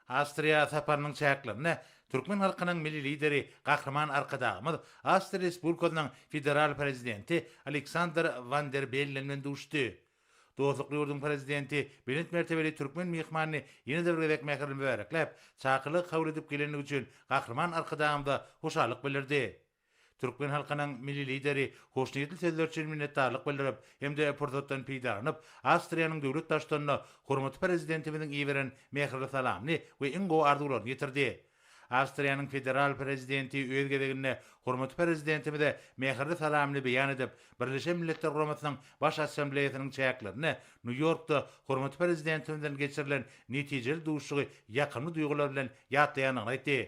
Awstriýa saparynyň çäklerinde türkmen halkynyň Milli Lideri Gahryman Arkadagymyz Awstriýa Respublikasynyň Federal Prezidenti Aleksandr Wan der Bellen bilen duşuşdy. Dostlukly ýurduň Prezidenti belent mertebeli türkmen myhmanyny ýene-de bir gezek mähirli mübärekläp, çakylygy kabul edip gelendigi üçin Gahryman Arkadagymyza hoşallyk bildirdi. Türkmen halkynyň Milli Lideri hoşniýetli sözler üçin minnetdarlyk bildirip hem-de pursatdan peýdalanyp, Awstriýanyň döwlet Baştutanyna hormatly Prezidentimiziň iberen mähirli salamyny we iň gowy arzuwlaryny ýetirdi. Awstriýanyň Federal Prezidenti öz gezeginde hormatly Prezidentimize mähirli salamyny beýan edip, Birleşen Milletler Guramasynyň Baş Assambleýasynyň çäklerinde Nýu-Ýorkda hormatly Prezidentimiz bilen geçirilen netijeli duşuşygy ýakymly duýgular bilen ýatlaýandygyny aýtdy.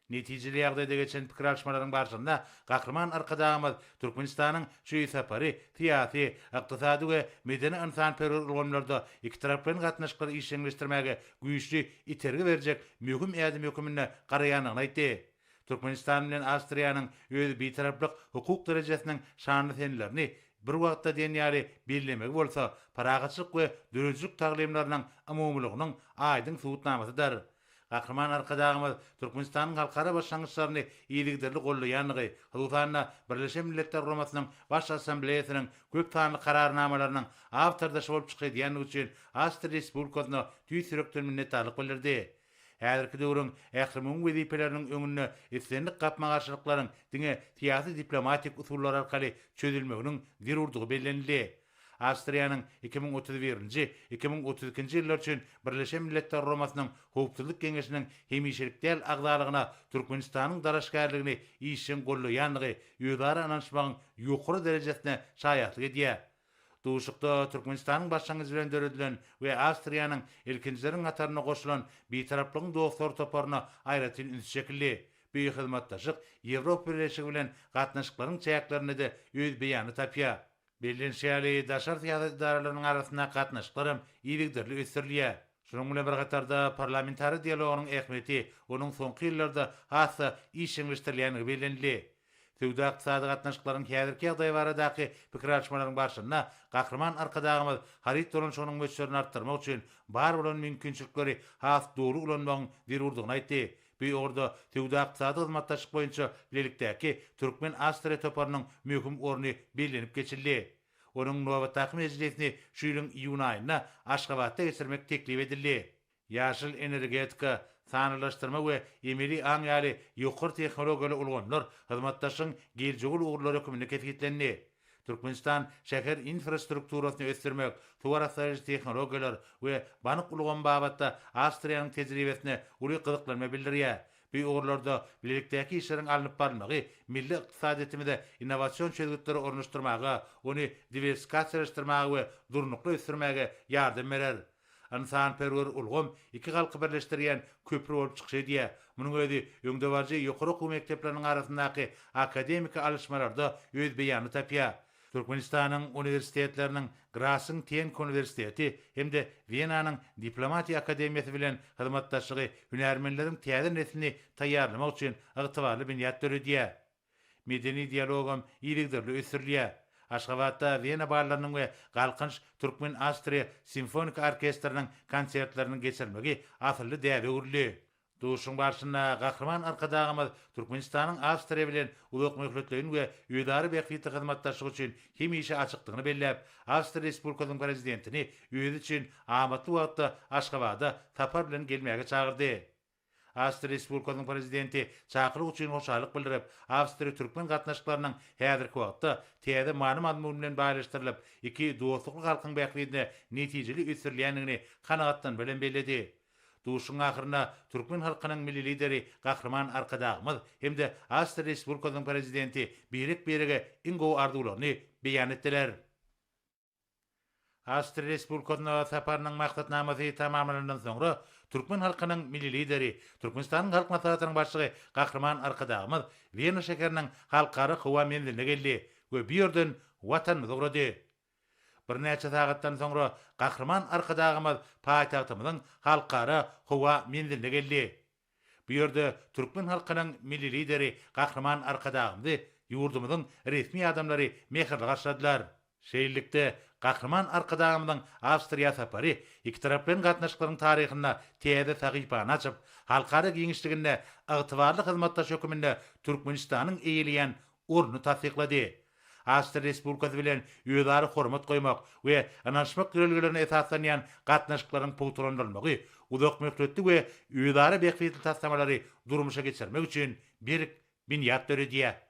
Netijeli ýagdaýda geçen pikir alyşmalaryň barşynda Gahryman Arkadagymyz Türkmenistanyň şu sapary syýasy, ykdysady we medeni-ynsanperwer ulgamlarda ikitaraplaýyn gatnaşyklary işjeňleşdirmäge güýçli itergi berjek möhüm ädim höküminde garaýandygyny aýtdy. Türkmenistan bilen Awstriýanyň öz Bitaraplyk hukuk derejesiniň şanly senelerini bir wagtda diýen ýaly bellemegi bolsa parahatçylyk we döredijilik taglymlarynyň umumylygynyň aýdyň subutnamasydyr. Gahryman Arkadagymyz Türkmenistanyň halkara başlangyçlaryny yzygiderli goldaýandygy, hususan-da, Birleşen Milletler Guramasynyň Baş Assambleýasynyň köp sanly Kararnamalarynyň awtordaşy bolup çykyş edýändigi üçin Awstriýa Respublikasyna tüýs ýürekden minnetdarlyk bildirdi. Häzirki döwrüň ählumumy wezipeleriniň öňünde islendik gapma-garşylyklaryň diňe syýasy-diplomatik usullar arkaly çözülmeginiň zerurdygy bellenildi. Awstriýanyň 2031-nji, 2032-nji ýyllar üçin Birleşen Milletler Guramasynyň Howpsuzlyk Geňeşiniň hemişelik däl agzalygyna Türkmenistanyň dalaşgärligini işjeň goldaýandygy özara ynanyşmagyň ýokary derejesine şaýatlyk edýär. Duşuşykda Türkmenistanyň başlangyjy bilen döredilen we Awstriýanyň ilkinjileriň hataryna goşulan Bitaraplygyň dostlary toparyna aýratyn üns çekildi. Bu hyzmatdaşlyk Ýewropa Bileleşigi bilen gatnaşyklaryň çäklerinde-de öz beýanyny tapýar. Bellenişi ýaly, daşary syýasat edaralarynyň arasyndaky gatnaşyklar hem yzygiderli ösdürilýär. Şunuň bilen bir hatarda, parlamentara dialogynyň ähmiýeti onuň soňky ýyllarda has-da işjeňleşdirilýändigi bellenildi. Söwda-ykdysady gatnaşyklaryň häzirki ýagdaýy baradaky pikir alyşmalaryň barşynda Gahryman Arkadagymyz haryt dolanyşygynyň möçberini artdyrmak üçin bar bolan mümkinçilikleri has doly ulanmagyň zerurdygyny aýtdy. Bu ugurda söwda-ykdysady hyzmatdaşlyk boýunça bilelikdäki türkmen-awstriýa toparynyň möhüm orny bellenip geçildi. Onuň nobatdaky mejlisini şu ýylyň iýun aýynda Aşgabatda geçirmek teklip edildi. Ýaşyl energetika, sanlylaşdyrma we emeli aň ýaly ýokary tehnologiýaly ulgamlar hyzmatdaşlygyň geljegi uly ugurlary hökmünde kesgitlendi. Türkmenistan şäher infrastrukturasyny ösdürmek, suw arassalaýjy tehnologiýalar we bank ulgamy babatda Awstriýanyň tejribesine uly gyzyklanma bildirýär. Bu ugurlarda bilelikdäki işleriň alnyp barylmagy milli ykdysadyýetimize innowasion çözgütleri ornaşdyrmaga, ony diwersifikasiýalaşdyrmaga we durnukly ösdürmäge ýardam berer. Ynsanperwer ulgam iki halky birleşdirýän köpri bolup çykyş edýär. Munuň özi öňdebaryjy ýokary okuw mekdepleriniň arasyndaky akademiki alyşmalarda öz beýanyny tapýar. Türkmenistanyň uniwersitetleriniň Grasyň Tenk uniwersiteti hem-de Wenanyň Diplomatiýa akademiýasy bilen hyzmatdaşlygy hünärmenleriň täze neslini taýýarlamak üçin ygtybarly binýat döredýär. Medeni dialogam yzygiderli ösdürilýär. Aşgabatda Wena ballarynyň we Galkynyş türkmen-awstriýa simfoniki orkestriniň konsertleriniň geçirilmegi asylly däbe öwrüldi. Duşuşygyň barşynda Gahryman Arkadagymyz Türkmenistanyň Awstriýa bilen uzakmöhletleýin we özara bähbitli hyzmatdaşlyk üçin hemişe açykdygyny belläp, Awstriýa Respublikasynyň Prezidentini özi üçin amatly wagtda Aşgabada sapar bilen gelmäge çagyrdy. Awstriýa Respublikasynyň Prezidenti çakylyk üçin hoşallyk bildirip, awstriýa-türkmen gatnaşyklarynyň häzirki wagtda täze many-mazmun bilen baýlaşdyrylyp, iki dostlukly halkyň bähbidine netijeli ösdürilýändigini kanagatlanma bilen belledi. Duşuşygyň ahyrynda türkmen halkynyň Milli Lideri Gahryman Arkadagymyz hem-de Awstriýa Respublikasynyň Prezidenti birek-birege iň gowy arzuwlaryny beýan etdiler. Awstriýa Respublikasyna saparynyň maksatnamasy tamamlanandan soňra, türkmen halkynyň Milli Lideri, Türkmenistanyň Halk Maslahatynyň Başlygy Gahryman Arkadagymyz Wena şäheriniň Halkara howa menziline geldi we bu ýerden Watanymyza ugrady. Birnäçe sagatdan soňra Gahryman Arkadagymyz paýtagtymyzyň Halkara howa menziline geldi. Bu ýerde türkmen halkynyň Milli Lideri Gahryman Arkadagymyzy ýurdumyzyň resmi adamlary mähirli garşyladylar. Şeýlelikde, Gahryman Arkadagymyzyň Awstriýa sapary ikitaraplaýyn gatnaşyklaryň taryhynda täze sahypany açyp, halkara giňişliginde ygtybarly hyzmatdaş höküminde Türkmenistanyň eýeleýän ornuny tassyklady. Awstriýa Respublikasy bilen özara hormat goýmak we ynanyşmak ýörelgelerine esaslanýan gatnaşyklaryň pugtalandyrylmagy uzakmöhletli we özara bähbitli taslamalary durmuşa geçirmek üçin berk binýat döredýär.